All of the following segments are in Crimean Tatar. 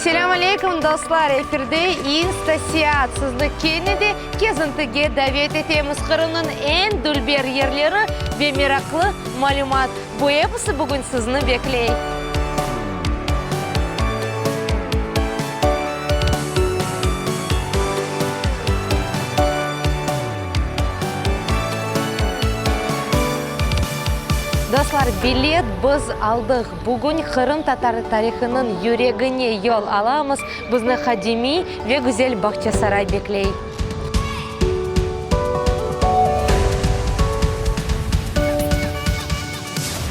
Selâm aleyküm, dostlar! Efirde İnsta-seyaat. Sizni kene de kezintige davet etemiz. Qırımnıñ eñ dülber yerleri ve meraqlı malümat, bu episi bugün sizni bekley. Dostlar, bilet biz aldıq. Bugün qırımtatar tarihınıñ yüregine yol alamız. Bizni qadimiy ve güzel Bağçasaray bekley.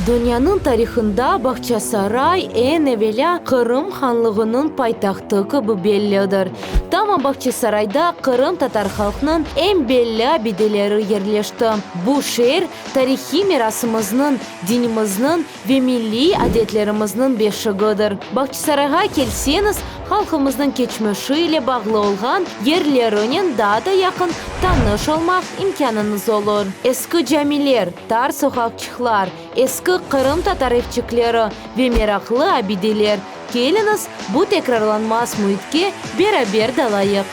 Dünyanıñ tarihında Bağçasaray eñ evelâ Qırım hanlığınıñ paytahtı kibi bellidir. Tamam Bağçasarayda qırımtatar halqnıñ eñ belli abideleri yerleşti. Bu şeer tarihiy mirasımıznıñ, dinimizniñ ve milliy adetlerimizniñ beşigidir. Bağçasarayğa kelseñiz, halqımıznıñ keçmişi ile bağlı olğan yerlerinen daa da yaqın tanış olmaq imkânıñız olur. Eski camiler, tar soqaqçıqlar, eski qırımtatar evçikleri ve meraqlı abideler, keliñiz, bu tekrarlanmaz müitke beraber dalayıq.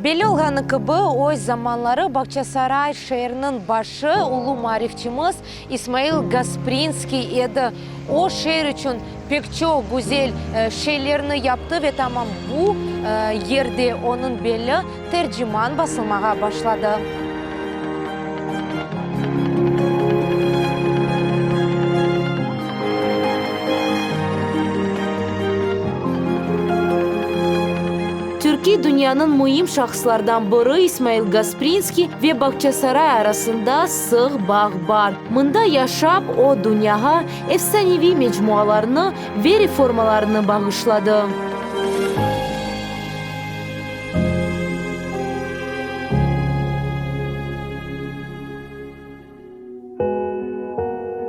Belli olğanı kibi, öz zamanları Bağçasaray şeeriniñ başı ulu maarifçimiz İsmail Gasprinskiy edi. O, şeer içün pek çoq güzel şeylerni yaptı ve tamam bu yerde onıñ belli Terciman basılmağa başladı. Türkiy dünyanıñ müim şahıslardan biri İsmail Gasprinskiy ve Bağçasaray arasında sıq bağ bar. Mında yaşap, o, dünyağa efsaneviy mecmualarnı ve reformalarnı bağışladı.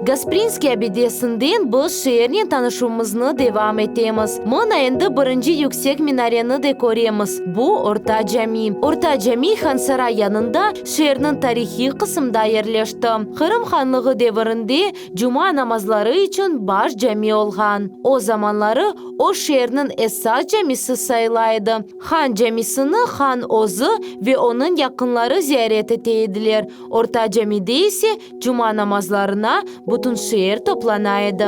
Gasprinskiy abidesinden biz şeernen tanışuvımıznı devam etemiz. Mına endi birinci yüksek minareni de köremiz, bu Orta Cami. Orta Cami Hansaray yanında, şeerniñ tarihiy qısımda yerleşti. Qırım hanlığı devirinde cuma namazları içün baş cami olğan. O zamanları o şeerniñ esas camisi sayıla edi. Han camisini han özü ve onıñ yaqınları ziyaret ete ediler, Orta camide ise cuma namazlarına bütün şeer toplana edi.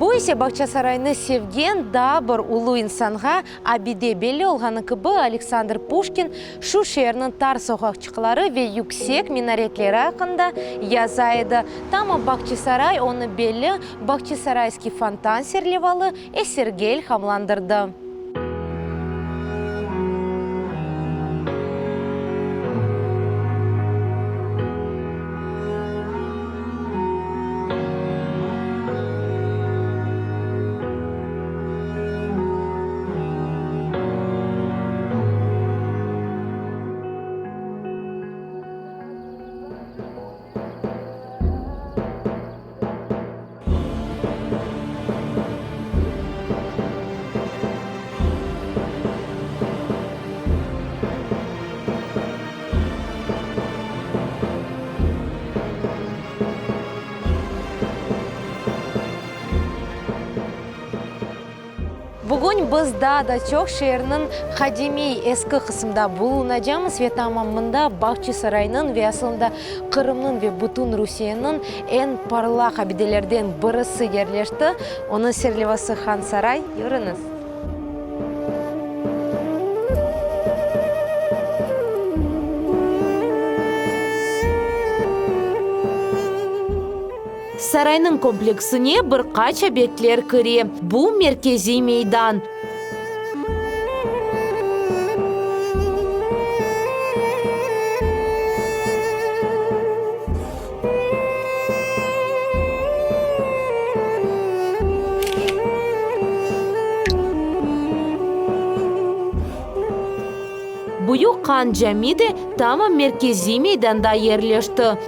Bu ise Bağçasaraynı sevgen daa bir ulu insanğa abide. Belli olğanı kibi, Aleksandr Puşkin şu şeerniñ tar soqaqçıqları ve yüksek minaretleri aqqında yaza edi. Tamam Bağçasaray onı belli Bağçasarayskiy fontan serlevalı eserge ilhamlandırdı. Bugün biz daa da çoq şeerniñ qadimiy eski qısımda bulunacamız ve tamam mında Bağçasaraynıñ ve asılında Qırımnıñ ve bütün Rusiyeniñ eñ parlaq abidelerden birisi yerleşti. Onıñ serlevası Hansaray. Yürüñiz. Saraynıñ kompleksine bir qaç obyektler kire. Bu merkeziy meydan. Büyük Han Cami de tamam merkeziy meydanda yerleşti.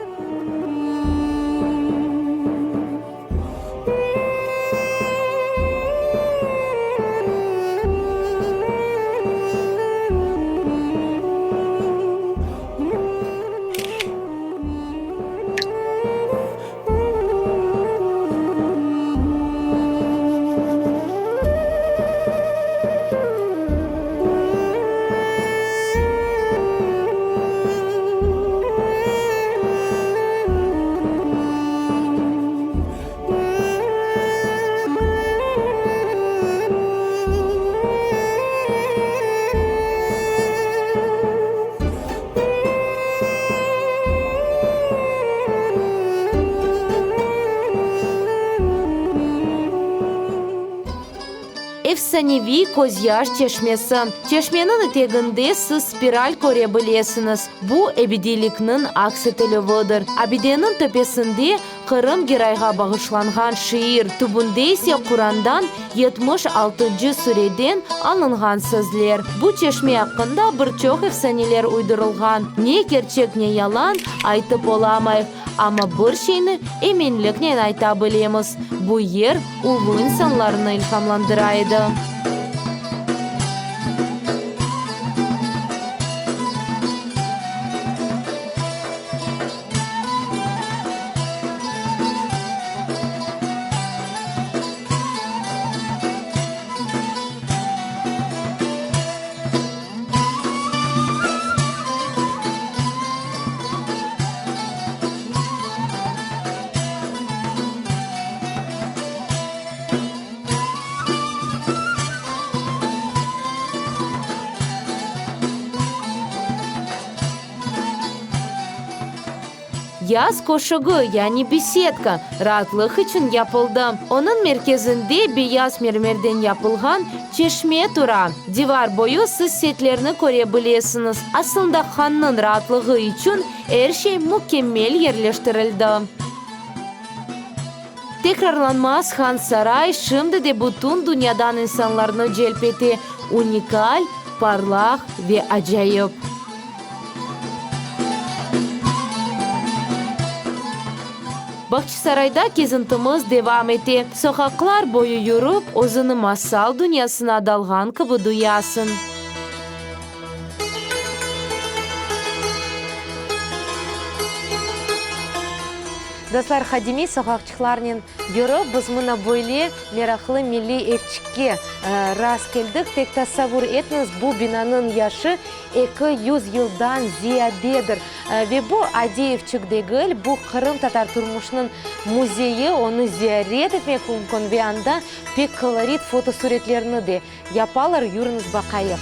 Efsaneviy Közyaş çeşmesi. Çeşmeniñ eteginde siz spiral köre bilesiñiz, bu ebediylikniñ aks etilüvidir. Abideniñ töpesinde Qırım Girayğa bağışlanğan şiir, tübünde ise Qurandan 76-ncı sureden alınğan sözler. Bu çeşme aqqında bir çoq efsaneler uydurılğan, ne kerçek, ne yalan aytıp olamayıq, amma bir şeyni eminliknen ayta bilemiz, bu yer ulu insanlarnı ilhamlandıra edi. Yaz köşügi, yani besedka, raatlıq içün yapıldı. Onıñ merkezinde beyaz mermerden yapılğan çeşme tura. Divar boyu siz setlerni köre bilesiñiz. Aslında hannıñ raatlığı içün er şey mükemmel yerleştirildi. Tekrarlanmaz Han Saray şimdi de bütün dünyadan insanlarnı celp ete, unikal, parlaq ve acayip. Bağçasarayda kezintimiz devam ete. Soqaqlar boyu yürip, özüni masal dünyasına dalğan kibi duyasıñ. Dostlar, qadimiy soqaqçıqlarnen yürip, biz mına böyle meraqlı milliy evçikke rast keldik. Tek tasavvur etiñiz, bu binanıñ yaşı 200 yıldan ziyadedir. Ve bu adiy evçik degil, bu qırımtatar turmuşınıñ müzeyi, onı ziyaret etmek mümkün ve anda pek kolorit fotosuretlerni de Yapalar, yürüñiz baqayıq.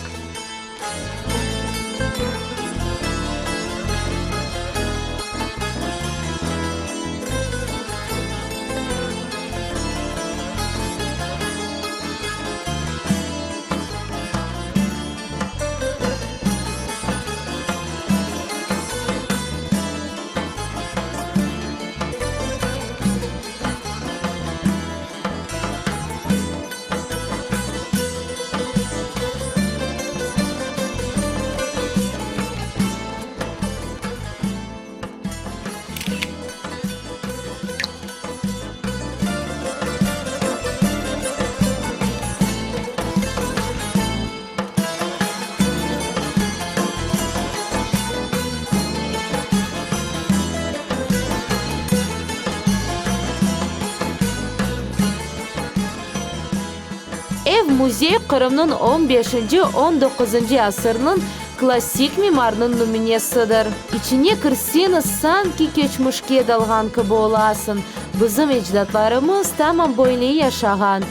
Ev-müzey Qırımnıñ on beşinci, on doquzıncı asırnıñ klassik mimarınıñ nümünesidir. İçine kirseñiz, sanki keçmişke dalğan kibi olasıñ. Bizim ecdatlarımız tamam böyle yaşağan.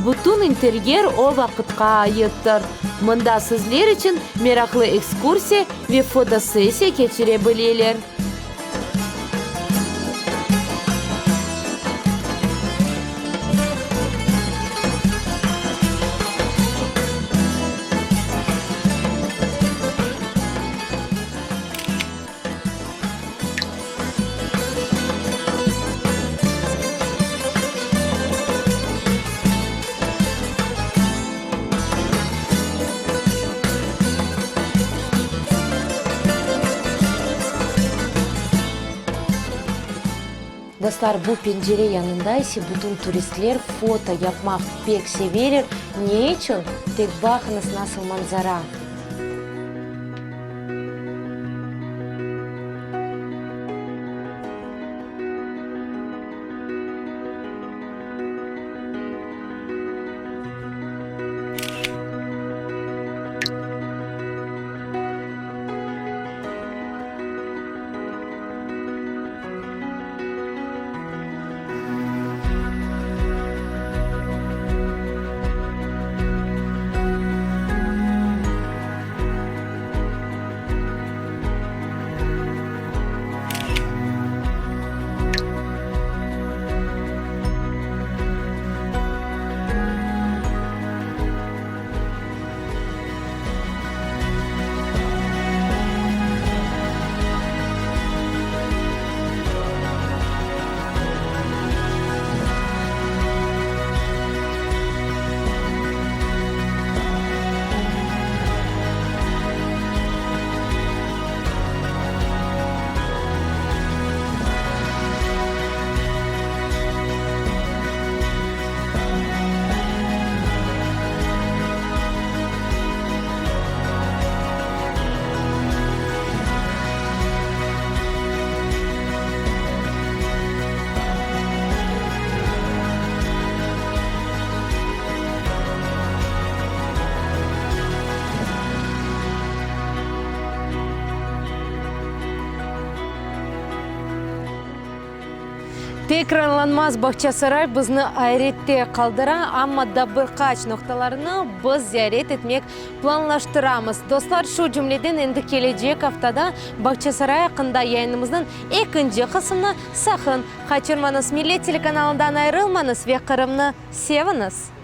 Bütün interyer o vaqıtqa aittir. Mında sizler içün meraqlı ekskursiya ve fotosessiya keçire bileler. Dostlar, bu pencere yanında ise bütün turistler foto yapmaq pek seveler. Ne içün? Tek baqıñız, nasıl manzara! Tekrarlanmaz Bağçasaray bizni ayrette qaldıra, amma da bir qaç noqtalarını biz ziyaret etmek planlaştıramız. Dostlar, şu cümleden endi kelecek aftada Bağçasaray aqqında yayınımıznıñ ekinci qısmını saqın qaçırmañız. Millet telekanalından ayırılmañız ve Qırımnı seviñiz!